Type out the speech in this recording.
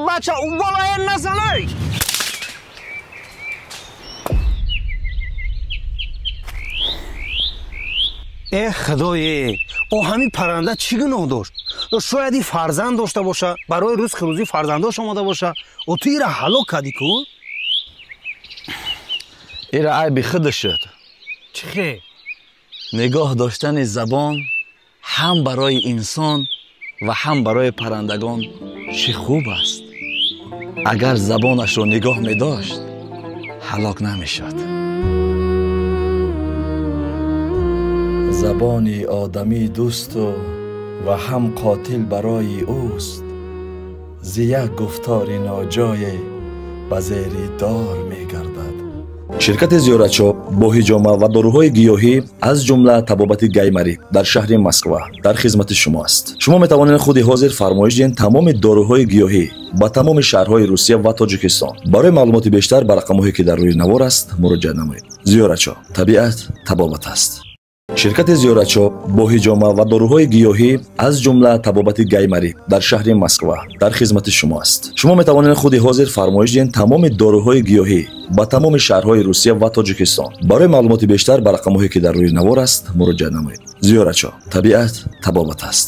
Бача, валай назанай. Э худое, о ҳамин парранда чӣ гуноҳ дошт? Шояд и фарзанд дошта боша, барои рӯзқи рӯзӣ фарзандош омода боша. О ту ира ҳалок кардӣ ку? Ира айби худаш шуд. Чӣ хел? Нигоҳ доштани забон ҳам барои инсон ва ҳам барои паррандагон чӣ хуб аст. Агар забонашро нигоҳ медошт, ҳалок намешуд. Забони одамӣ дӯсту ва ҳам қотил барои ӯст. Зи як гуфтори ноҷое ба зери дор мегардад. Ширкати Зиёратчоп бо ҳиҷома ва доруҳои гиёҳӣ, аз ҷумла табобати гаймарӣ, дар шаҳри Москва дар хизмати шумо аст. Шумо метавонед худи ҳозир фармоиш диҳед тамоми доруҳои гиёҳӣ ба тамоми шаҳрҳои Русия ва Тоҷикистон. Барои маълумоти бештар ба рақамҳое ки дар рӯи навор аст муроҷиат намоед. Зиёратчоп, табиат табобат аст. Ширкати Зиёратчоп бо ҳиҷома ва доруҳои гиёҳӣ, аз ҷумла табобати гаймарӣ, дар шаҳри Москва дар хизмати шумо аст. Шумо метавонед худи ҳозир фармоиш диҳед тамоми доруҳои гиёҳӣ ба тамоми шаҳрҳои Русия ва Тоҷикистон. Барои маълумоти бештар ба рақамҳое ки дар рӯи навор аст муроҷиат намоед. Зиёратчоп, табиат табобат аст.